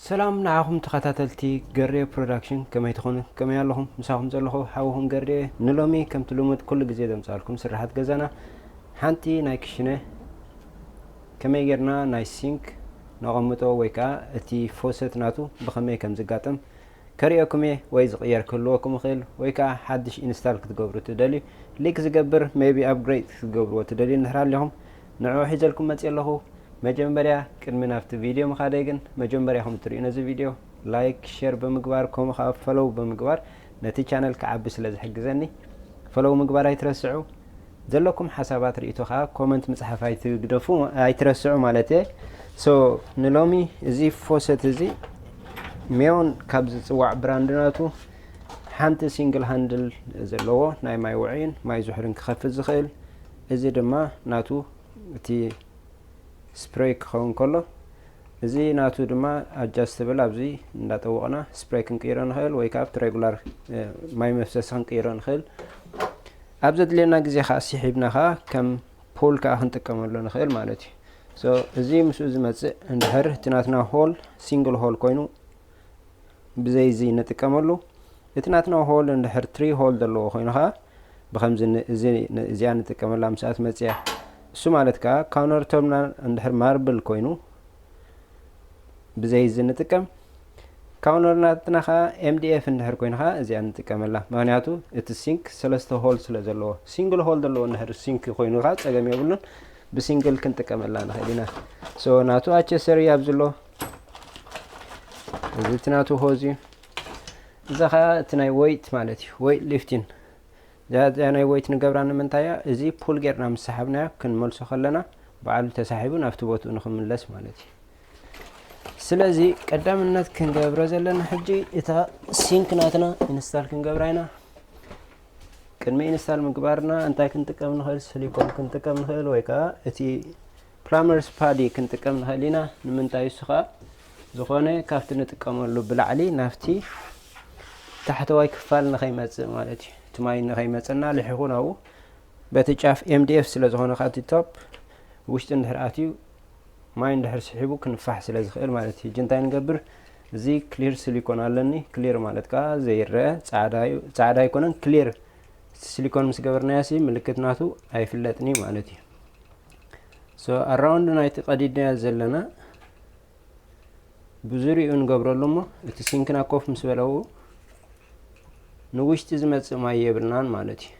ሰላም ንዓኹም ተኸታተልቲ ገሬ ፕሮዳክሽን፣ ከመይ ትኾኑ? ከመይ ኣለኹም? ምሳኹም ዘለኹ ሓውኹም ገሬ። ንሎሚ ከምቲ ልሙድ ኩሉ ግዜ ዘምጻልኩም ስራሓት ገዛና ሓንቲ ናይ ክሽነ ከመይ ጌርና ናይ ሲንክ ነቐምጦ ወይ ከዓ እቲ ፎሰት ናቱ ብኸመይ ከም ዝጋጠም ከርእየኩም እየ። ወይ ዝቕየር ክህልወኩም ይኽእል ወይ ከዓ ሓድሽ ኢንስታል ክትገብሩ ትደልዩ፣ ሊክ ዝገብር maybe ኣፕግሬድ ክትገብርዎ ትደልዩ እንድሕር ኣለኹም ንዕኡ ሒዘልኩም መፅእ ኣለኹ። መጀመርያ ቅድሚ ናብቲ ቪድዮ ምኻደይ ግን መጀመርያኹም እትርእዩ ነዚ ቪድዮ ላይክ፣ ሼር ብምግባር ከምኡ ከዓ ፈሎው ብምግባር ነቲ ቻነል ክዓቢ ስለ ዝሕግዘኒ ፈሎው ምግባር ኣይትረስዑ። ዘለኩም ሓሳባት ርእይቶ ከዓ ኮመንት ምፅሓፍ ኣይትግደፉ ኣይትረስዑ ማለት እየ። ሶ ንሎሚ እዚ ፎሰት እዚ ሜዮን ካብ ዝፅዋዕ ብራንድ ናቱ ሓንቲ ሲንግል ሃንድል ዘለዎ ናይ ማይ ውዕይን ማይ ዝሕርን ክኸፍት ዝኽእል፣ እዚ ድማ ናቱ እቲ ስፕሬይ ክኸውን ከሎ፣ እዚ ናቱ ድማ ኣጃስትብል ኣብዚ እንዳጠወቕና ስፕሬይ ክንቅይሮ ንኽእል ወይ ከዓ ኣብቲ ሬጉላር ማይ መፍሰሲ ክንቅይሮ ንኽእል። ኣብ ዘድልየና ግዜ ከዓ ሲሒብና ከዓ ከም ፑል ከዓ ክንጥቀመሉ ንኽእል ማለት እዩ። ሶ እዚ ምስኡ ዝመፅእ እንድሕር እቲ ናትና ሆል ሲንግል ሆል ኮይኑ ብዘይ እዚ ንጥቀመሉ። እቲ ናትና ሆል እንድሕር ትሪ ሆል ዘለዎ ኮይኑ ከዓ ብከምዚ ን- እዚ ን- እዚኣ ንጥቀመላ ምስኣት መፅያ። እሱ ማለት ከዓ ካውነር ቶፕና እንድሕር ማርብል ኮይኑ ብዘይ እዚ ንጥቀም። ካውነር ናትና ከዓ ኤምዲኤፍ እንድሕር ኮይኑ ከዓ እዚኣ ንጥቀመላ። ምክንያቱ እቲ ሲንክ ሰለስተ ሆል ስለ ዘለዎ፣ ሲንግል ሆል ዘለዎ እንድሕር ሲንክ ኮይኑ ከዓ ፀገም የብሉን። ብሲንግል ክንጥቀመላ ንኽእል ኢና። ሶ ናቱ ኣቸሰሪ ኣብዚ ኣሎ። እዚ እቲ ናቱ ሆዝ እዩ። እዛ ከዓ እቲ ናይ ወይት ማለት እዩ፣ ወይት ሊፍቲን። እዚኣ እዚኣ ናይ ወይት ንገብራ ንምንታይ እያ? እዚ ፑል ጌርና ምስ ሰሓብናዮ ክንመልሶ ከለና ባዕሉ ተሳሒቡ ናብቲ ቦትኡ ንክምለስ ማለት እዩ። ስለዚ ቀዳምነት ክንገብሮ ዘለና ሕጂ እታ ሲንክ ናትና ኢንስታል ክንገብራ ኢና። ቅድሚ ኢንስታል ምግባርና እንታይ ክንጥቀም ንኽእል? ሲሊኮን ክንጥቀም ንኽእል ወይ ከዓ እቲ ፕላመርስ ፓዲ ክንጥቀም ንኽእል ኢና። ንምንታይ? እሱ ከዓ ዝኾነ ካብቲ ንጥቀመሉ ብላዕሊ ናብቲ ታሕተዋይ ክፋል ንኸይመፅእ ማለት እዩ። እቲ ማይ ንኸይመፀና ልሒኹ ናብኡ በቲ ጫፍ ኤምዲኤፍ ስለ ዝኾነ ከዓ እቲ ቶፕ ውሽጢ እንድሕር ኣትዩ ማይ እንድሕር ስሒቡ ክንፋሕ ስለ ዝኽእል ማለት እዩ። ሕጂ እንታይ ንገብር? እዚ ክሊር ሲሊኮን ኣለኒ። ክሊር ማለት ከዓ ዘይረአ ፃዕዳ እዩ፣ ፃዕዳ ኣይኮነን፣ ክሊር። ሲሊኮን ምስ ገበርናዮ ሲ ምልክት ናቱ ኣይፍለጥን እዩ ማለት እዩ። ሶ ኣራውንድ ናይቲ ቀዲድናዮ ዘለና ብዙሪኡ ንገብረሉ እሞ እቲ ሲንክና ኮፍ ምስ በለዉ ንውሽጢ ዝመፅእ ማይ የብልናን ማለት እዩ።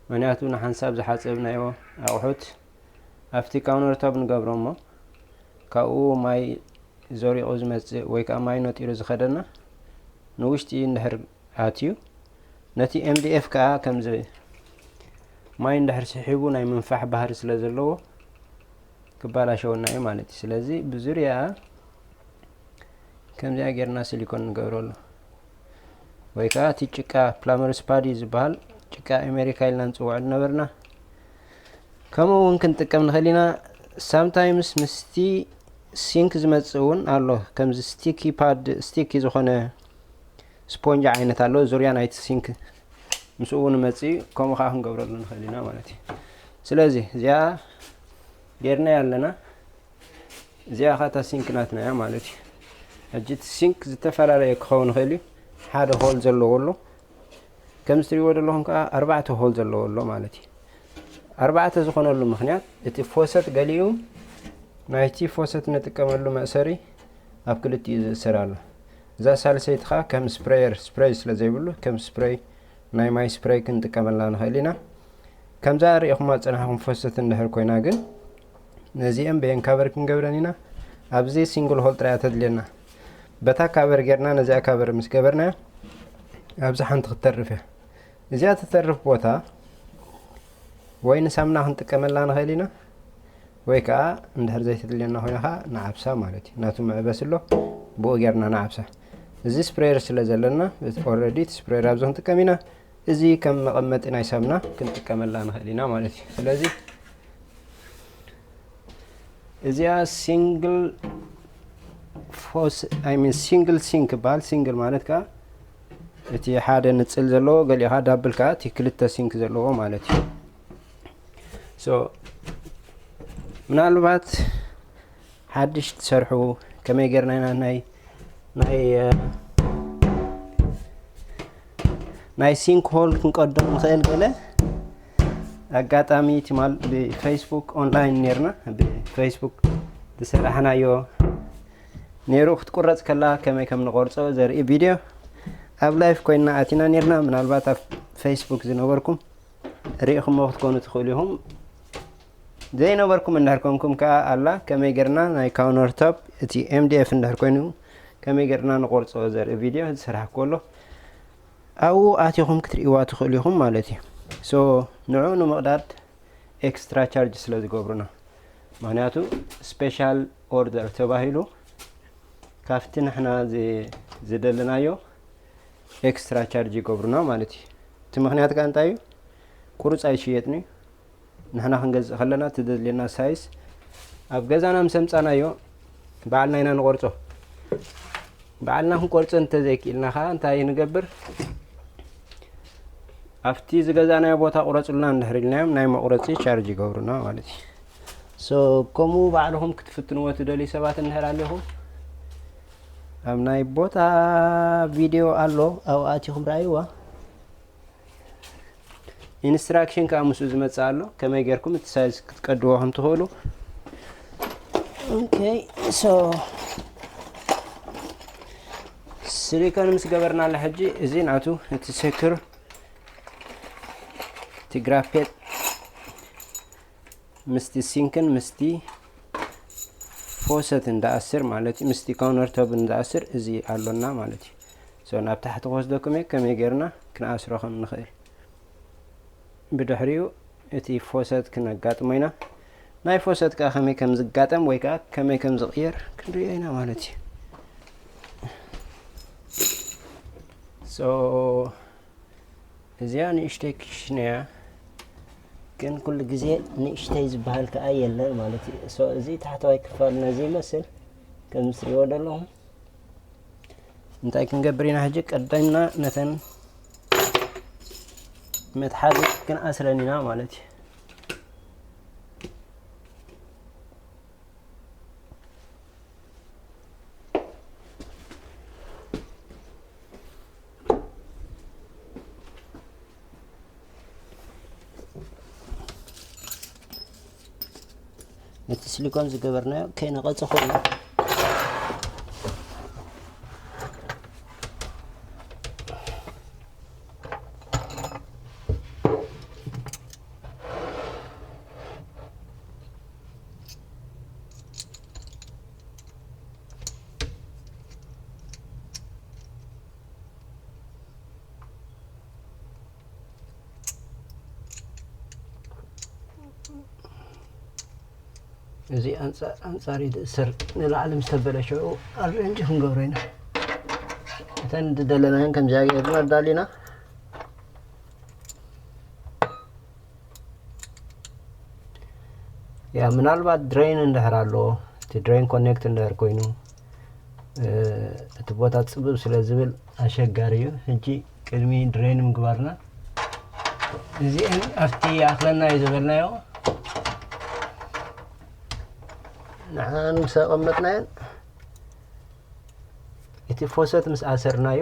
ምክንያቱ ንሓንሳብ ዝሓፀብናዮ ኣቑሑት ኣብቲ ካውነር ቶፕ ንገብሮ እሞ ካብኡ ማይ ዘሪቑ ዝመፅእ ወይ ከዓ ማይ ነጢሩ ዝኸደና ንውሽጢ እንድሕር ኣትዩ ነቲ ኤምዲኤፍ ከዓ ከምዚ ማይ እንድሕር ስሒቡ ናይ ምንፋሕ ባህሪ ስለ ዘለዎ ክባላሸወና እዩ ማለት እዩ። ስለዚ ብዙሪያ ከምዚኣ ጌርና ሲሊኮን ንገብረሉ ወይ ከዓ እቲ ጭቃ ፕላመርስ ፓዲ ዝበሃል ጭቃ ኣሜሪካ ኢልና ንፅውዖ ዝነበርና ከምኡ እውን ክንጥቀም ንኽእል ኢና። ሳምታይምስ ምስቲ ሲንክ ዝመፅእ እውን ኣሎ። ከምዚ ስቲኪ ፓድ፣ ስቲኪ ዝኾነ ስፖንጅ ዓይነት ኣሎ ዙርያ ናይቲ ሲንክ ምስኡ እውን መፅእ፣ ከምኡ ከዓ ክንገብረሉ ንኽእል ኢና ማለት እዩ። ስለዚ እዚኣ ጌርናያ ኣለና። እዚኣ ከዓ እታ ሲንክ ናትና እያ ማለት እዩ። ሕጂ እቲ ሲንክ ዝተፈላለየ ክኸውን ይኽእል እዩ። ሓደ ሆል ዘለዎ ኣሎ። ከምዚ ትሪእዎ ዘለኹም ከዓ ኣርባዕተ ሆል ዘለዎ ኣሎ ማለት እዩ። ኣርባዕተ ዝኾነሉ ምኽንያት እቲ ፎሰት ገሊኡ ናይቲ ፎሰት ንጥቀመሉ መእሰሪ ኣብ ክልቲኡ ዝእሰር ኣሎ። እዛ ሳልሰይቲ ከዓ ከም ስፕሬየር፣ ስፕሬይ ስለ ዘይብሉ ከም ስፕሬይ ናይ ማይ ስፕሬይ ክንጥቀመላ ንኽእል ኢና። ከምዛ ሪኢኹማ ዝፀናሕኩም ፎሰት እንድሕር ኮይና ግን ነዚአን ብኤን ካቨር ክንገብረን ኢና። ኣብዚ ሲንግል ሆል ጥራይ እያ ተድልየና። በታ ካቨር ጌርና ነዚኣ ካቨር ምስ ገበርናያ ኣብዚ ሓንቲ ክትተርፍ እያ። እዚኣ ትተርፍ ቦታ ወይ ንሳምና ክንጥቀመላ ንኽእል ኢና ወይ ከዓ እንድሕር ዘይተድልየና ኮይና ከዓ ንዓብሳ ማለት እዩ። ናቱ መዕበሲ ኣሎ ብኡ ጌርና ንዓብሳ። እዚ ስፕሬየር ስለ ዘለና ኦልሬዲ እቲ ስፕሬየር ኣብዚ ክንጥቀም ኢና። እዚ ከም መቐመጢ ናይ ሳምና ክንጥቀመላ ንኽእል ኢና ማለት እዩ። ስለዚ እዚኣ ሲንግል ፎስ ኣይ ሚን ሲንግል ሲንክ ይበሃል። ሲንግል ማለት ከዓ እቲ ሓደ ንፅል ዘለዎ ገሊኡ ከዓ ዳብል ከዓ እቲ ክልተ ሲንክ ዘለዎ ማለት እዩ። ሶ ምናልባት ሓድሽ ትሰርሑ ከመይ ጌርና ኢና ናይ ናይ ናይ ሲንክ ሆል ክንቀዶ ንኽእል። ገለ ኣጋጣሚ ትማል ብፌስቡክ ኦንላይን ነርና፣ ብፌስቡክ ዝሰራሕናዮ ነይሩ ክትቁረፅ ከላ ከመይ ከም ንቆርፆ ዘርኢ ቪድዮ ኣብ ላይፍ ኮይና ኣቲና ነርና። ምናልባት ኣብ ፌስቡክ ዝነበርኩም ርኢኹሞ ክትኮኑ ትኽእሉ ኢኹም። ዘይነበርኩም እንድሕር ኮንኩም ከዓ ኣላ ከመይ ጌርና ናይ ካውነር ቶፕ እቲ ኤምዲኤፍ እንድሕር ኮይኑ ከመይ ጌርና ንቆርፆ ዘርኢ ቪድዮ ዝሰራሕኩ ኣሎ ኣብኡ ኣቲኹም ክትርእይዋ ትኽእሉ ኢኹም ማለት እዩ። ሶ ንዑ ንምቕዳድ ኤክስትራ ቻርጅ ስለ ዝገብሩና፣ ምክንያቱ ስፔሻል ኦርደር ተባሂሉ ካብቲ ንሕና ዝ- ዝደለናዮ ኤክስትራ ቻርጅ ይገብሩና ማለት እዩ። እቲ ምክንያት ከ እንታይ እዩ? ቁሩፅ ኣይሽየጥን እዩ። ንሕና ክንገዝእ ከለና እቲ ዘድልየና ሳይዝ ኣብ ገዛና ምስ ኣምፃናዮ ባዕልና ኢና ንቆርፆ። ባዕልና ክንቆርፆ እንተዘይክኢልና ከዓ እንታይ ንገብር? ኣብቲ ዝገዛእናዮ ቦታ ቁረፁልና እንድሕር ኢልናዮም ናይ መቁረፂ ቻርጅ ይገብሩና ማለት እዩ። ሶ ከምኡ ባዕልኹም ክትፍትንዎ ትደልዩ ሰባት እንድሕር ኣለኹም ኣብ ናይ ቦታ ቪድዮ ኣሎ ኣብኡ ኣቲኹም ረኣይዋ። ኢንስትራክሽን ከዓ ምስኡ ዝመፅእ ኣሎ ከመይ ጌርኩም እቲ ሳይዝ ክትቀድዎ ከም ትኽእሉ። ኦኬ ሶ ሲሊኮን ምስ ገበርናላ ሕጂ እዚ ናቱ እቲ ሴኩር እቲ ግራፔት ምስቲ ሲንክን ምስቲ ፎሰትን ደኣስር ማለት እዩ፣ ምስቲ ካውነር ቶፕን ደኣስር እዚ ኣሎና ማለት እዩ። ሶ ናብ ታሕቲ ክወስደኩም እየ ከመይ ጌርና ክንኣስሮ ከም ንኽእል። ብድሕሪኡ እቲ ፎሰት ክነጋጥሞ ኢና። ናይ ፎሰት ከዓ ከመይ ከም ዝጋጠም ወይ ከዓ ከመይ ከም ዝቕየር ክንሪኦ ኢና ማለት እዩ። ሶ እዚኣ ንእሽተይ ክሽነ እያ፣ ግን ኩሉ ግዜ ንእሽተይ ዝበሃል ከዓ የለን ማለት እዩ። ሶ እዚ ታሕተዋይ ክፋል ነዚ ይመስል ከም ትሪእዎ ዘለኹም። እንታይ ክንገብር ኢና ሕጂ? ቀዳምና ነተን መትሓዚ ክንኣስረን ኢና ማለት እዩ። ነቲ ሲሊኮን ዝገበርናዮ ከይነቐጸ ኮይኑ እዚ ኣንጻር ኣንጻር ይድእሰር ንላዕሊ ምስ ተበለሸው ኣሬንጅ ክንገብሮ ኢና። እተን ዝደለናየን ከምዚኣ ጌርና ኣዳሊና ያ ምናልባት ድሬን እንድሕር ኣሎ እቲ ድሬን ኮኔክት እንድሕር ኮይኑ እቲ ቦታ ጽብብ ስለ ዝብል ኣሸጋሪ እዩ። ሕጂ ቅድሚ ድሬን ምግባርና እዚአን ኣብቲ ይኣኽለና እዩ ዝበልናዮ ንዓን ምስ ኣቐመጥናየን እቲ ፎሰት ምስ ኣሰርናዮ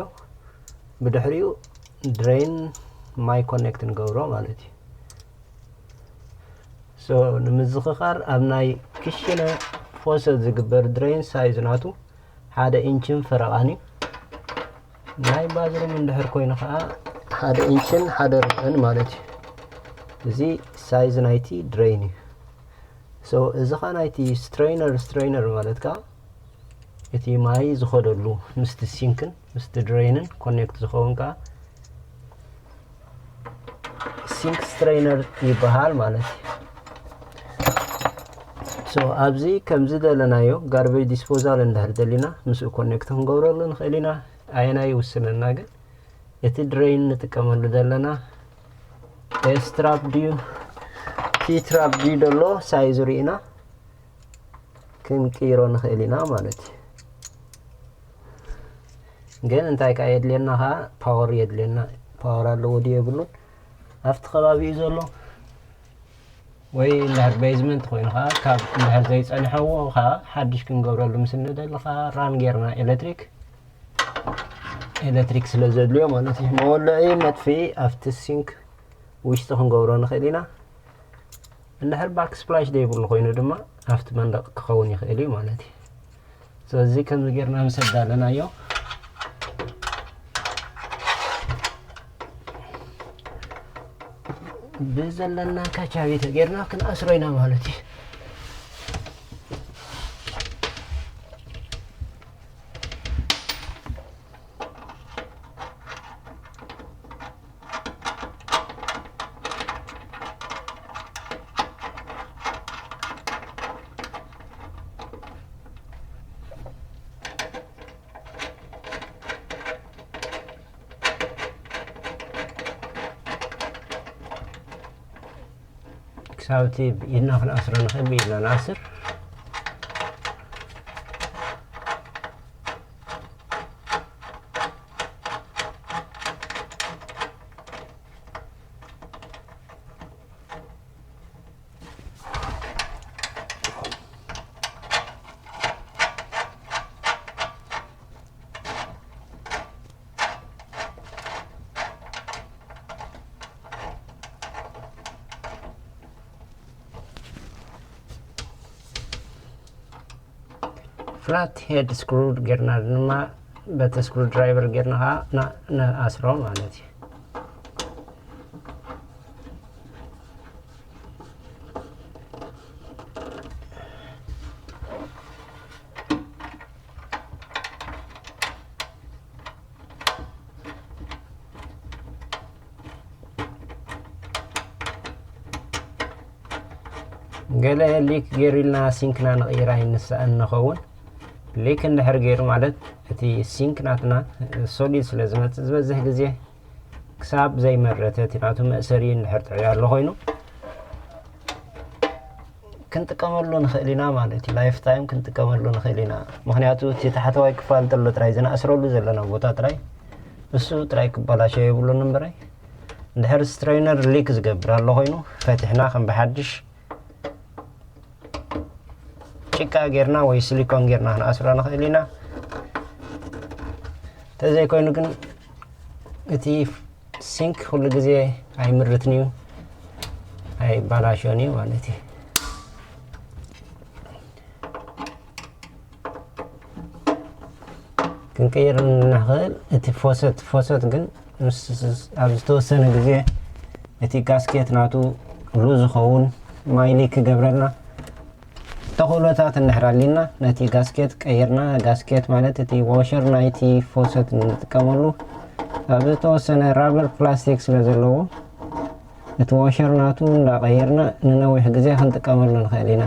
ብድሕሪኡ ድሬን ማይ ኮኔክት ንገብሮ ማለት እዩ። ሶ ንምዝኽኻር ኣብ ናይ ክሽነ ፎሰት ዝግበር ድሬን ሳይዝ ናቱ ሓደ ኢንችን ፈረቓን እዩ። ናይ ባዝሩም እንድሕር ኮይኑ ከዓ ሓደ ኢንችን ሓደ ርብዕን ማለት እዩ። እዚ ሳይዝ ናይቲ ድሬን እዩ። ሶ እዚ ከዓ ናይቲ ስትሬነር ስትሬነር ማለት ከዓ እቲ ማይ ዝኸደሉ ምስቲ ሲንክን ምስቲ ድሬንን ኮኔክት ዝኸውን ከዓ ሲንክ ስትሬነር ይበሃል ማለት እዩ። ሶ ኣብዚ ከምዚ ደለናዮ ጋርቤጅ ዲስፖዛል እንድሕር ደሊና ምስኡ ኮኔክት ክንገብረሉ ንኽእል ኢና። ኣየናይ ይውስነና ግን እቲ ድሬን ንጥቀመሉ ዘለና ኤስ ትራፕ ድዩ ቲ ትራፕ ድዩ ደሎ ሳይዙ ርኢና ክንቅይሮ ንኽእል ኢና ማለት እዩ። ግን እንታይ ከዓ የድልየና ከዓ ፓወር የድልየና። ፓወር ኣለዎ ድዩ የብሉን ኣብቲ ከባቢ እዩ ዘሎ ወይ እንድሕር ቤዝመንት ኮይኑ ከዓ ካብ እንድሕር ዘይፀንሐዎ ከዓ ሓድሽ ክንገብረሉ ምስ እንደሊ ከዓ ራን ጌርና ኤሌክትሪክ ኤሌክትሪክ ስለ ዘድልዮ ማለት እዩ። መወልዒ መጥፍኢ ኣብቲ ሲንክ ውሽጢ ክንገብሮ ንኽእል ኢና። እንድሕር ባክ ስፕላሽ ዘይብሉ ኮይኑ ድማ ኣብቲ መንደቕ ክኸውን ይኽእል እዩ ማለት እዩ። ስለዚ ከምዚ ጌርና ምስ ኣዳለናዮ ብዘለና ካቻቤተ ጌርና ክንኣስሮ ኢና ማለት እዩ። ክሳብ እቲ ብኢድና ክንኣስሮ ንኽእል፣ ብኢድና ንኣስር። ፍላት ሄድ ስክሩ ጌርና ድማ በቲ ስክሩ ድራይቨር ጌርና ከዓ ና- ንኣስሮ ማለት እዩ። ገለ ሊክ ገይሩ ኢልና ሲንክና ንቕይራ ይንስኣን ንኸውን። ሊክ እንድሕር ገይሩ ማለት እቲ ሲንክ ናትና ሶሊድ ስለ ዝመፅእ ዝበዝሕ ግዜ ክሳብ ዘይመረተ እቲ ናቱ መእሰሪ እንድሕር ጥዕዮ ኣሎ ኮይኑ ክንጥቀመሉ ንኽእል ኢና ማለት እዩ። ላይፍ ታይም ክንጥቀመሉ ንኽእል ኢና። ምኽንያቱ እቲ ታሕተዋይ ክፋል ጥሎ ጥራይ ዝነኣስረሉ ዘለና ቦታ ጥራይ እሱ ጥራይ ክበላሸ የብሉን እምበራይ። እንድሕር ስትሬነር ሊክ ዝገብር ኣሎ ኮይኑ ፈቲሕና ከም ብሓድሽ ጭቃ ጌርና ወይ ሲሊኮን ጌርና ክንኣስሮ ንኽእል ኢና። እንተዘይኮይኑ ግን እቲ ሲንክ ኩሉ ግዜ ኣይምርትን እዩ፣ ኣይባላሾን እዩ ማለት እዩ። ክንቅይር ንኽእል እቲ ፎሰት ፎሰት ግን ምስ- ኣብ ዝተወሰነ ግዜ እቲ ጋስኬት ናቱ ሉዝ ዝኸውን ማይ ሊክ ክገብረልና ተኽእሎታት እንድሕር ኣሊና ነቲ ጋስኬት ቀይርና፣ ጋስኬት ማለት እቲ ዋሸር ናይቲ ፎሰት ንጥቀመሉ ኣብ ዝተወሰነ ራበር ፕላስቲክ ስለ ዘለዎ እቲ ዋሸር ናቱ እንዳቐየርና ንነዊሕ ግዜ ክንጥቀመሉ ንኽእል ኢና።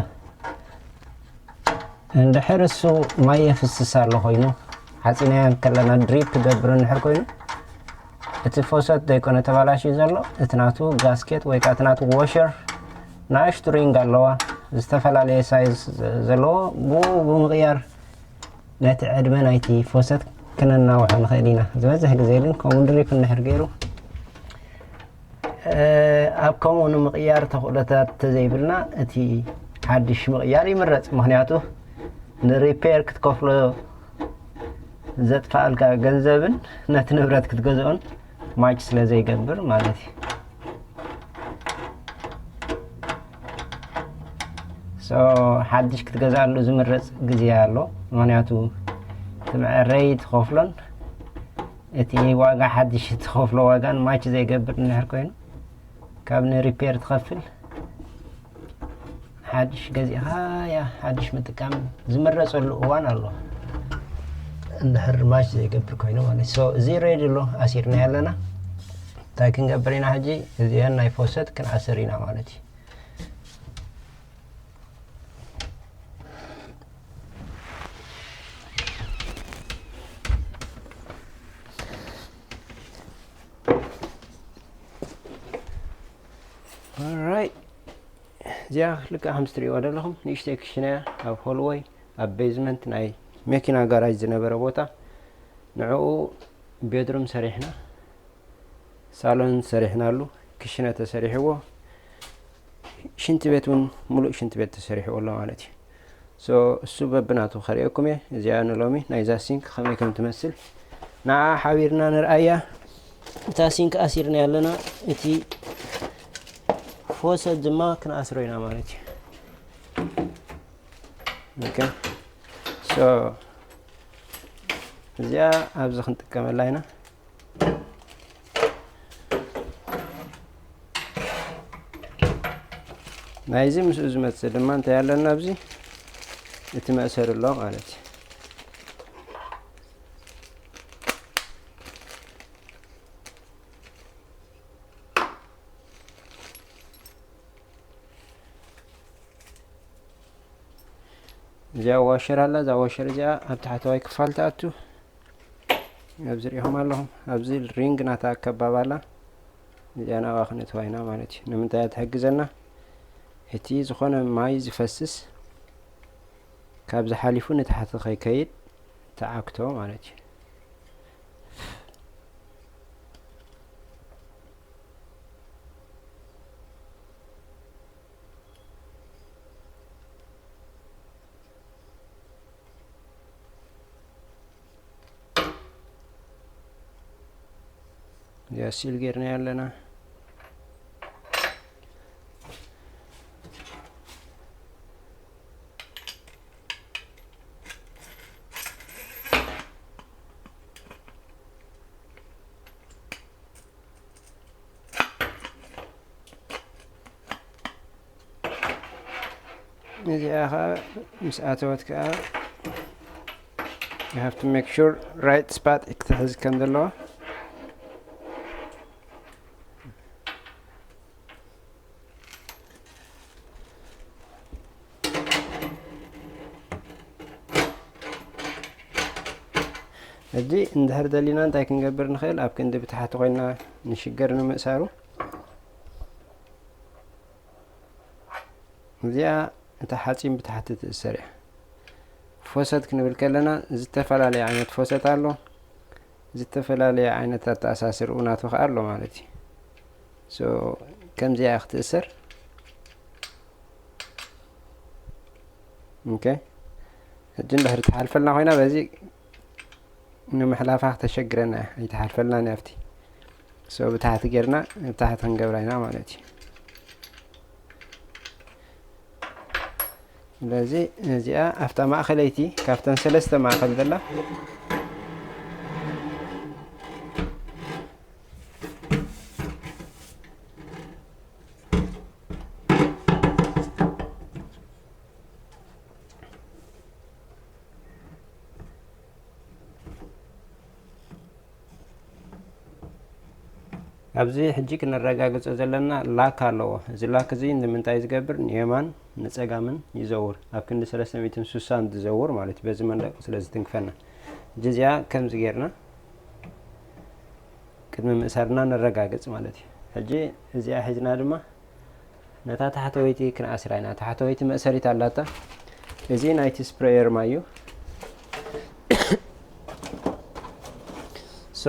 እንድሕር እሱ ማይ የፍስስ ኣሎ ኮይኑ ሓፂናዮ ከለና ድሪፕ ክገብር እንድሕር ኮይኑ እቲ ፎሰት ዘይኮነ ተባላሽዩ ዘሎ እቲ ናቱ ጋስኬት ወይ ከዓ እቲ ናቱ ዋሸር ንኣሽቱ ሪንግ ኣለዋ ዝተፈላለየ ሳይዝ ዘለዎ ብኡ ብምቕያር ነቲ ዕድመ ናይቲ ፎሰት ክነናውሖ ንኽእል ኢና። ዝበዝሕ ግዜ ግን ከምኡ ድሪፕ እንድሕር ገይሩ ኣብ ከምኡ ንምቕያር ተኽእሎታት ተዘይብልና እቲ ሓድሽ ምቕያር ይምረፅ። ምኽንያቱ ንሪፔር ክትከፍሎ ዘጥፋኣልካ ገንዘብን ነቲ ንብረት ክትገዝኦን ማች ስለ ዘይገብር ማለት እዩ። ሶ ሓድሽ ክትገዛሉ ዝምረፅ ግዜ ኣሎ። ምኽንያቱ እቲ መዐረይ ትኸፍሎን እቲ ዋጋ ሓድሽ ትኸፍሎ ዋጋን ማች ዘይገብር እንድሕር ኮይኑ ካብ ንሪፔር ትኸፍል ሓድሽ ገዚእኻ ያ ሓድሽ ምጥቃም ዝምረፀሉ እዋን ኣሎ። እንድሕር ማች ዘይገብር ኮይኑ ማለት ሶ እዚ ሬድ ኣሎ ኣሲርና ኣለና። እንታይ ክንገብር ኢና ሕጂ? እዚአን ናይ ፎሰት ክንኣስር ኢና ማለት እዩ። ኦራይት፣ እዚኣ ልክዕ ከም ትሪእዋ ዘለኹም ንእሽተይ ክሽነ እያ ኣብ ሆልወይ ኣብ ቤዝመንት ናይ መኪና ጋራጅ ዝነበረ ቦታ ንዕኡ ቤድሩም ሰሪሕና ሳሎን ሰሪሕናሉ ክሽነ ተሰሪሕዎ ሽንቲ ቤት እውን ሙሉእ ሽንቲ ቤት ተሰሪሕዎ ኣሎ ማለት እዩ። ሶ እሱ በብናቱ ከርእየኩም እየ። እዚኣ ንሎሚ ናይዛ ሲንክ ከመይ ከም ትመስል ንዓ ሓቢርና ንርኣያ። እታ ሲንክ ኣሲርና ኣለና፣ እቲ ፎሰት ድማ ክንኣስሮ ኢና ማለት እዩ። ኦኬ፣ ሶ እዚኣ ኣብዚ ክንጥቀመላ ኢና። ናይዚ ምስኡ ዝመጽእ ድማ እንታይ ኣለና ኣብዚ? እቲ መእሰሪ ኣሎ ማለት እዩ። እዚኣ ዋሸር ኣላ። እዛ ዋሸር እዚኣ ኣብ ታሕተዋይ ክፋል ትኣቱ። ኣብዚ ሪኢኹም ኣለኹም። ኣብዚ ሪንግ ናታ ኣከባብ ኣላ። እዚኣ ናብኣ ክነእትዋ ኢና ማለት እዩ። ንምንታይ እያ ትሕግዘና? እቲ ዝኾነ ማይ ዝፈስስ ካብዚ ሓሊፉ ንታሕቲ ከይከይድ ትዓግቶ ማለት እዩ። እዚኣ ሲል ጌርናያ ኣለና። እዚኣ ኸዓ ምስ ኣተወት ከኣ you have to make sure right spot ክትሕዝ ከም ዘለዋ። ሕጂ እንድሕር ደሊና እንታይ ክንገብር ንኽእል? ኣብ ክንዲ ብታሕቲ ኮይንና ንሽገር ንምእሳሩ። እዚኣ እታ ሓፂን ብታሕቲ ትእሰር እያ። ፎሰት ክንብል ከለና ዝተፈላለየ ዓይነት ፎሰት ኣሎ። ዝተፈላለየ ዓይነት ኣተኣሳስርኡ ናቱ ኸዓ ኣሎ ማለት እዩ። ሶ ከምዚኣ ክትእሰር። ኦኬ፣ ሕጂ እንድሕር ትሓልፈልና ኮይና በዚ ንምሕላፋ ክተሸግረና እያ፣ ኣይትሓልፈልናን እያ ኣብቲ። ሶ ብታሕቲ ጌርና ብታሕቲ ክንገብራ ኢና ማለት እዩ። ስለዚ እዚኣ ኣብታ ማእኸለይቲ ካብተን ሰለስተ ማእኸል ዘላ ኣብዚ ሕጂ ክነረጋግጾ ዘለና ላክ ኣለዎ። እዚ ላክ እዚ ንምንታይ ዝገብር? ንየማን ንጸጋምን ይዘውር። ኣብ ክንዲ ሰለስተ ሚእትን ስሳን ዝዘውር ማለት እዩ። በዚ መንደቕ ስለ ዝትንክፈና። ሕጂ እዚኣ ከምዚ ጌርና ቅድሚ ምእሳርና ነረጋግጽ ማለት እዩ። ሕጂ እዚኣ ሒዝና ድማ ነታ ታሕተወይቲ ክንኣስራ ኢና። ታሕተወይቲ መእሰሪት ኣላታ። እዚ ናይቲ ስፕሬየር ማይ እዩ። ሶ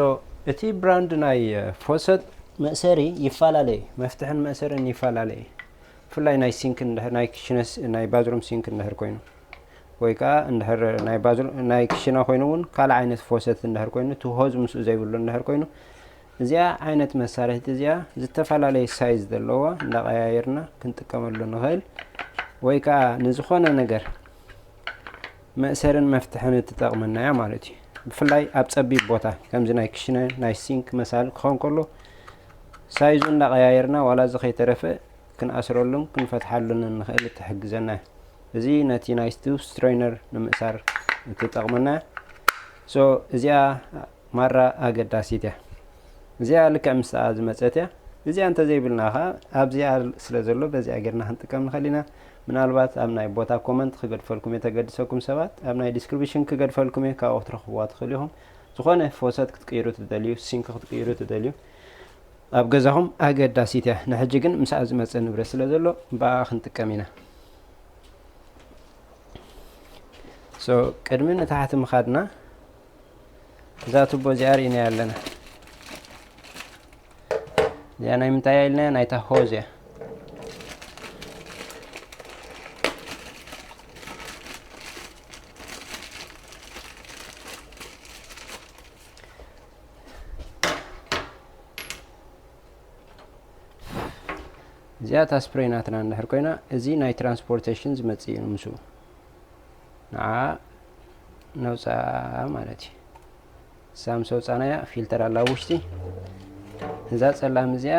እቲ ብራንድ ናይ ፎሰት መእሰሪ ይፈላለ እዩ። መፍትሕን መእሰርን ይፈላለ እዩ። ብፍላይ ናይ ሲንክ እንድሕር፣ ናይ ክሽነ ስ-፣ ናይ ባዝሩም ሲንክ እንድሕር ኮይኑ፣ ወይ ከዓ እንድሕር ናይ ባዝሩ-፣ ናይ ክሽነ ኮይኑ እውን ካልእ ዓይነት ፎሰት እንድሕር ኮይኑ፣ እቲ ሆዝ ምስኡ ዘይብሉ እንድሕር ኮይኑ፣ እዚኣ ዓይነት መሳርሒት እዚኣ ዝተፈላለየ ሳይዝ ዘለዋ እንዳቐያየርና ክንጥቀመሉ ንኽእል፣ ወይ ከዓ ንዝኾነ ነገር መእሰርን መፍትሕን እትጠቕመና እያ ማለት እዩ። ብፍላይ ኣብ ጸቢብ ቦታ ከምዚ ናይ ክሽነ፣ ናይ ሲንክ መሳል ክኸውን ከሎ፣ ሳይዙ እንዳቐያየርና ዋላ እዚ ከይተረፈ ክንኣስረሉን ክንፈትሓሉን ንኽእል እትሕግዘና እያ። እዚ ነቲ ናይ ስቱፍ ስትሬነር ንምእሳር እትጠቕመና እያ። ሶ እዚኣ ማራ ኣገዳሲት እያ። እዚኣ ልክዕ ምስኣ ዝመጸት እያ። እዚኣ እንተዘይብልና ኸዓ ኣብዚኣ ስለ ዘሎ በዚኣ ጌርና ክንጥቀም ንኽእል ኢና። ምናልባት ኣብ ናይ ቦታ ኮመንት ክገድፈልኩም እየ፣ ተገድሰኩም ሰባት ኣብ ናይ ዲስክሪፕሽን ክገድፈልኩም እየ፣ ካብኡ ክትረኽብዋ ትኽእሉ ኢኹም። ዝኾነ ፎሰት ክትቅይሩ ትደልዩ፣ ሲንክ ክትቅይሩ ትደልዩ፣ ኣብ ገዛኹም ኣገዳሲት እያ። ንሕጂ ግን ምስኣ ዝመጸ ንብረት ስለ ዘሎ ብኣ ክንጥቀም ኢና። ሶ ቅድሚ ንታሕቲ ምኻድና እዛ ቱቦ እዚኣ ርኢናያ ኣለና። እዚኣ ናይ ምንታይ እያ ኢልና? ናይታ ሆዝ እያ። እዚኣ እታ ስፕሬይ ናትና እንድሕር ኮይና፣ እዚ ናይ ትራንስፖርቴሽን ዝመጽእ እዩ ንምስኡ። ንዓ ነውፅኣ ማለት እዩ። ሳምሶ ፃናያ ፊልተር ኣላ ውሽጢ። እዛ ፀላም እዚኣ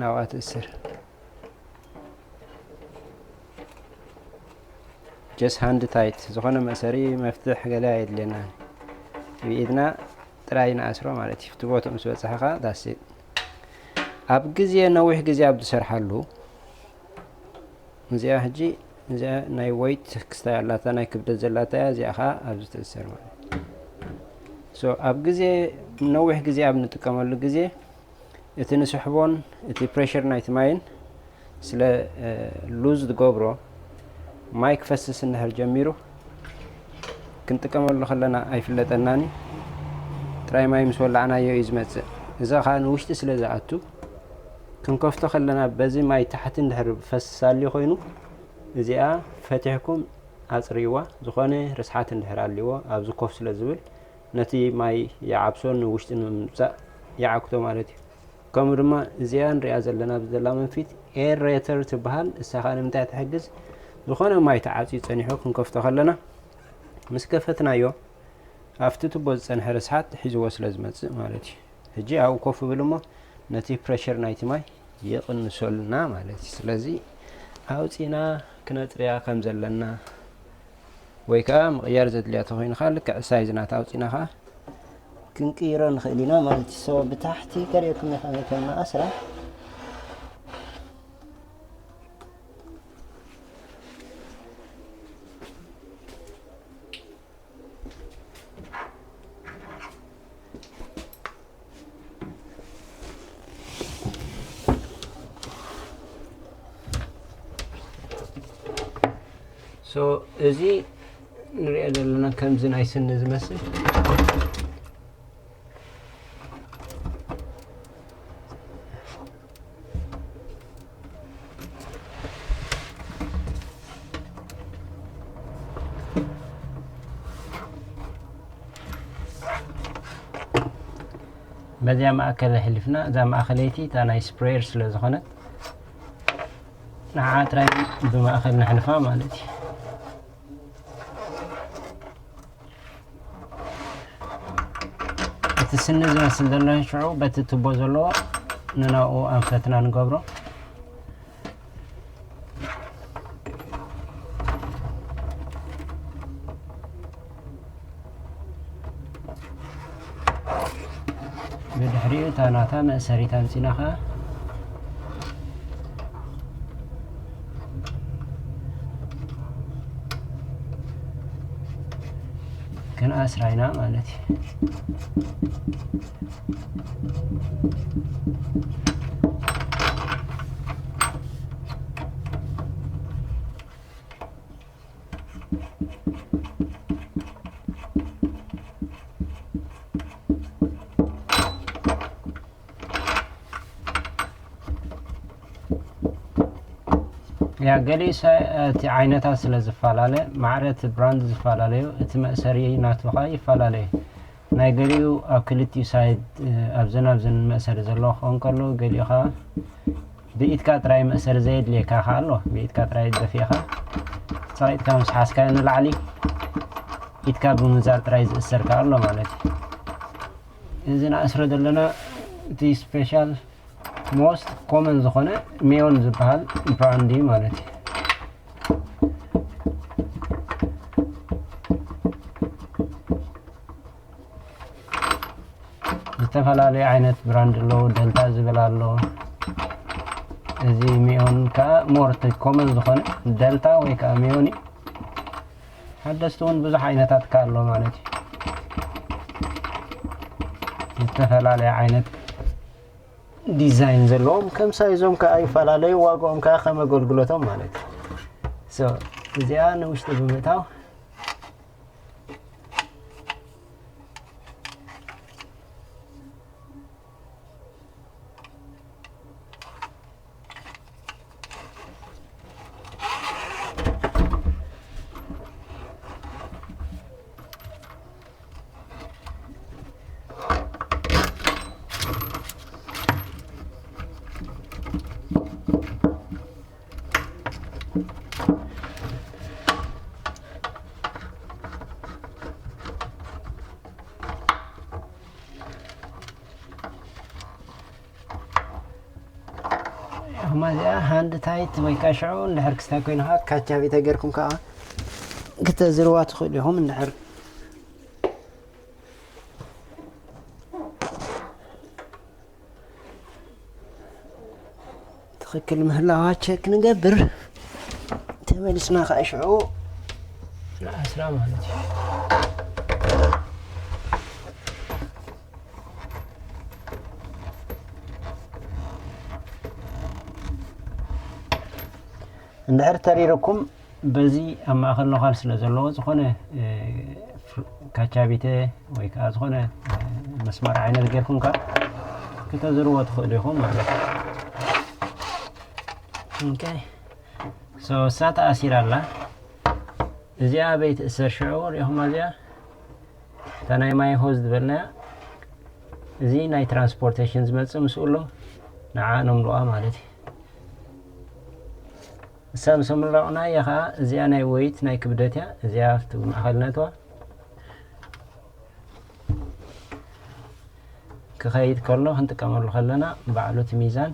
ናብኣ ትእስር። ጀስት ሃንድ ታይት ዝኾነ መእሰሪ መፍትሕ ገለ ኣየድልየናን። ብኢድና ጥራይ ንኣስሮ ማለት እዩ። እቲ ቦትኡ ምስ በፅሐኻ ዳሴት ኣብ ግዜ ነዊሕ ግዜ ኣብ ዝሰርሓሉ እዚኣ ሕጂ እዚኣ ናይ ወይት ክስታይ ኣላታ ናይ ክብደት ዘላታ እያ። እዚኣ ኸዓ ኣብዚ ትእሰር ማለት እዩ። ሶ ኣብ ግዜ ነዊሕ ግዜ ኣብ ንጥቀመሉ ግዜ እቲ ንስሕቦን እቲ ፕሬሽር ናይቲ ማይን ስለ ሉዝ ዝገብሮ ማይ ክፈስስ እንድሕር ጀሚሩ ክንጥቀመሉ ከለና ኣይፍለጠናን እዩ። ጥራይ ማይ ምስ ወላዕናዮ እዩ ዝመፅእ። እዚ ኸዓ ንውሽጢ ስለ ዝኣቱ ክንከፍቶ ከለና በዚ ማይ ታሕቲ እንድሕር ፈስስ ኣልዩ ኮይኑ እዚኣ ፈቲሕኩም ኣፅርይዋ። ዝኾነ ርስሓት እንድሕር ኣልዎ ኣብዚ ኮፍ ስለ ዝብል ነቲ ማይ ይዓብሶን ንውሽጢ ንምምፃእ ይዓግቶ ማለት እዩ። ከምኡ ድማ እዚኣ ንሪኣ ዘለና ኣብዚ ዘላ መንፊት ኤሬተር ትበሃል። እሳ ኸዓ ንምንታይ ትሕግዝ? ዝኾነ ማይ ተዓፅዩ ፀኒሑ ክንከፍቶ ከለና ምስ ከፈትናዮ ኣብቲ ቱቦ ዝፀንሐ ርስሓት ሒዝዎ ስለ ዝመፅእ ማለት እዩ። ሕጂ ኣብኡ ኮፍ ብል እሞ ነቲ ፕሬሽር ናይቲ ማይ ይቕንሰልና ማለት እዩ። ስለዚ ኣውፂና ክነፅርያ ከም ዘለና ወይ ከዓ ምቕያር ዘድልያ ተኾይኑ ከዓ ልክዕ ሳይዝ ናታ ኣውፂና ከዓ ክንቅይሮ ንኽእል ኢና ማለት እዩ። ሶ ብታሕቲ ከርእየኩም እየ ከመይ ከም ንኣስራ። ሶ እዚ ንሪኦ ዘለና ከምዚ ናይ ስኒ ዝመስል በዚኣ ማእከል ኣሕሊፍና፣ እዛ ማእከለይቲ እታ ናይ ስፕሬየር ስለ ዝኾነት፣ ንዓ ጥራይ ብማእከል ነሕልፋ ማለት እዩ። እቲ ስኒ ዝመስል ዘሎ ሽዑ በቲ ቱቦ ዘለዎ ንናብኡ ኣንፈትና ንገብሮ። ብድሕሪኡ እታ ናታ መእሰሪት ኣምፂና ኸዓ ክንኣስራ ኢና ማለት እዩ። ያ ገሊኡ ሰ-፣ እቲ ዓይነታት ስለ ዝፈላለ፣ ማዕረ እቲ ብራንድ ዝፈላለዩ፣ እቲ መእሰሪ ናቱ ኸዓ ይፈላለዩ። ናይ ገሊኡ ኣብ ክልቲኡ ሳይድ፣ እ፣ ኣብዘን ኣብዘን መእሰሪ ዘለዎ ክኸውን ከሎ፣ ገሊኡ ኸዓ ብኢድካ ጥራይ መእሰሪ ዘየድልየካ ኸዓ ኣሎ። ብኢድካ ጥራይ ደፊእኻ፣ ጸቒጥካ ምስ ሓዝካዮ ንላዕሊ፣ ኢድካ ብምንዛር ጥራይ ዝእሰር ከኣ ኣሎ ማለት እዩ። እዚ ንኣስሮ ዘለና እቲ ስፔሻል ሞስት ኮመን ዝኾነ ሜዮን ዝበሃል ብራንድ እዩ ማለት እዩ። ዝተፈላለዩ ዓይነት ብራንድ ኣለዉ። ደልታ ዝብል ኣሎ። እዚ ሜዮን ከኣ ሞር እቲ ኮመን ዝኾነ ደልታ ወይ ከኣ ሜዮን እዩ። ሓደስቲ እውን ብዙሕ ዓይነታት ከኣ ኣሎ ማለት እዩ። ዝተፈላለየ ዓይነት ዲዛይን ዘለዎም ከም ሳይዞም ከኣ ይፈላለዩ፣ ዋጋኦም ከኣ ከም ኣገልግሎቶም ማለት እዩ። ሶ እዚኣ ንውሽጢ ብምእታው እዚኣ ሃንድ ታይት ወይ ከዓ ሽዑ እንድሕር ክስታይ ኮይንካ ካቻቤተ ጌርኩም ከዓ ክተዝርዋ ትኽእሉ ኢኹም። እንድሕር ትኽክል ምህላዋ ቸክ ንገብር። ተመሊስና ከዓ ሽዑ ንኣስራ ማለት እዩ። እንድሕር ተሪርኩም በዚ ኣብ ማእኸል ነዃል ስለ ዘለዎ ዝኾነ ካቻቢተ ወይ ከዓ ዝኾነ መስመር ዓይነት ጌርኩም ከዓ ክተዝርዎ ትኽእሉ ኢኹም ማለት እዩ። ሶ እሳ ተኣሲራ ኣላ። እዚኣ ኣበይ ትእሰር ሽዑ ሪኢኹማ? እዚኣ እታ ናይ ማይ ሆዝ ዝበልናያ፣ እዚ ናይ ትራንስፖርቴሽን ዝመፅእ ምስኡ ኣሎ፣ ንዓ ነምልኣ ማለት እዩ። እሳ ምስ ኣምለቕናያ ከዓ እዚኣ ናይ ወይት ናይ ክብደት እያ። እዚኣ ኣብቲ ማእኸል ነእትዋ። ክኸይድ ከሎ ክንጥቀመሉ ከለና ባዕሉ እቲ ሚዛን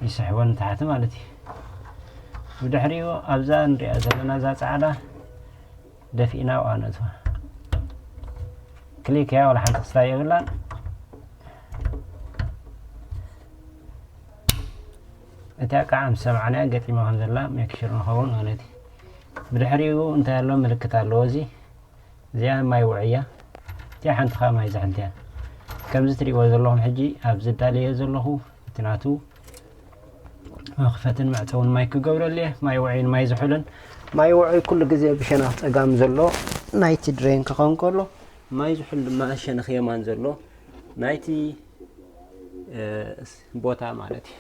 ይስሕቦ ንታሕቲ ማለት እዩ። ብድሕሪኡ ኣብዛ ንሪኣ ዘለና እዛ ፃዕዳ ደፊእና ኣብኣ ነእትዋ። ክሊክ እያ፣ ዋላ ሓንቲ ክስታይ የብላን። እቲኣ ከዓ ምስ ሰማዕናያ ገጢማ ከም ዘላ ሜክሽር ንኸውን ማለት እዩ። ብድሕሪኡ እንታይ ኣሎ? ምልክት ኣለዎ። እዚ እዚኣ ማይ ውዕያ እቲኣ ሓንቲ ከዓ ማይ ዝሕልት እያ። ከምዚ ትሪእዎ ዘለኹም ሕጂ ኣብዚ ዳልየ ዘለኹ እቲ ናቱ መኽፈትን መዕፀውን ማይ ክገብረሉ እየ። ማይ ውዕይን ማይ ዝሑልን። ማይ ውዑይ ኩሉ ግዜ ብሸነኽ ፀጋም ዘሎ ናይቲ ድሬን ክኸውን ከሎ፣ ማይ ዝሑል ድማ ሸነኽ የማን ዘሎ ናይቲ ቦታ ማለት እዩ።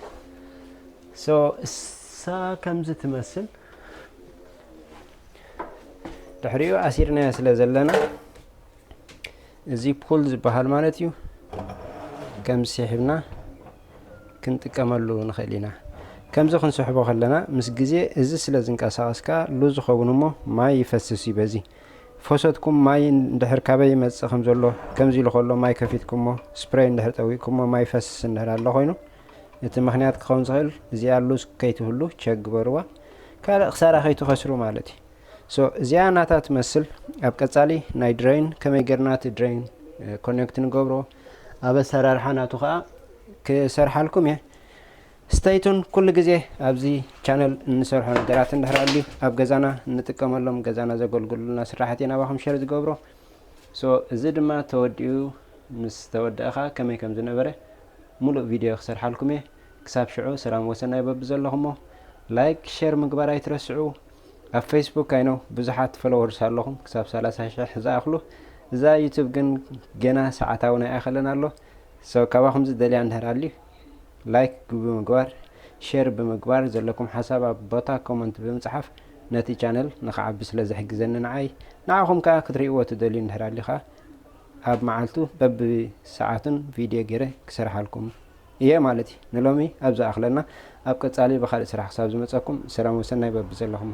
ሶ እሳ ከምዚ ትመስል። ድሕሪኡ ኣሲርናዮ ስለ ዘለና እዚ ፑል ዝበሃል ማለት እዩ። ከምዚ ስሒብና ክንጥቀመሉ ንኽእል ኢና። ከምዚ ክንስሕቦ ከለና ምስ ግዜ እዚ ስለ ዝንቀሳቐስ ከዓ ሉዝ ዝኸውን እሞ ማይ ይፈስስ እዩ። በዚ ፈሰትኩም ማይ እንድሕር ካበይ ይመጽእ ከም ዘሎ ከምዚ ኢሉ ከሎ ማይ ከፊትኩሞ ስፕሬይ እንድሕር ጠዊቅኩሞ ማይ ይፈስስ እንድሕር ኣሎ ኮይኑ እቲ ምኽንያት ክኸውን ዝኽእል እዚኣ ሉዝ ከይትህሉ ቸክ ግበርዋ። ካልእ ክሳራ ከይትኸስሩ ማለት እዩ። ሶ እዚኣ ናታ ትመስል። ኣብ ቀጻሊ ናይ ድሬን ከመይ ጌርና እቲ ድሬን ኮኔክት ንገብሮ ኣብ ኣሰራርሓ ናቱ ከዓ ክሰርሓልኩም እየ። ስተይቱን ኩሉ ግዜ ኣብዚ ቻነል እንሰርሖ ነገራት እንድሕር ኣልዩ ኣብ ገዛና እንጥቀመሎም ገዛና ዘገልግሉና ስራሕቲ ናባኹም ሸር ዝገብሮ። ሶ እዚ ድማ ተወዲኡ ምስ ተወደእኻ ከመይ ከም ዝነበረ ሙሉእ ቪድዮ ክሰርሓልኩም እየ። ክሳብ ሽዑ ሰላም ወሰናይ በብዘለኹሞ። ላይክ ሸር ምግባር ኣይትረስዑ። ኣብ ፌስቡክ ኣይነው ብዙሓት ፎሎወርስ ኣለኹም ክሳብ ሰላሳ ሽሕ ዝኣኽሉ። እዛ ዩቱብ ግን ገና ሰዓታዊ ናይ ኣይኸለን ኣሎ። ሶ ካባኹም ዝደልያ እንድሕር ኣልዩ ላይክ ብምግባር ሸር ብምግባር ዘለኩም ሓሳብ ኣብ ቦታ ኮመንት ብምፅሓፍ ነቲ ቻነል ንክዓቢ ስለ ዝሕግዘኒ ንዓይ ንዓኹም ከዓ ክትርእይዎ ትደልዩ እንድሕር ኣልዩ ከዓ ኣብ መዓልቱ በብሰዓቱን ቪድዮ ገይረ ክሰርሓልኩም እየ ማለት እዩ። ንሎሚ ኣብ ዝኣኽለና ኣብ ቀጻሊ ብኻልእ ስራሕ ክሳብ ዝመፀኩም ሰላም ወሰናይ በብዘለኹም።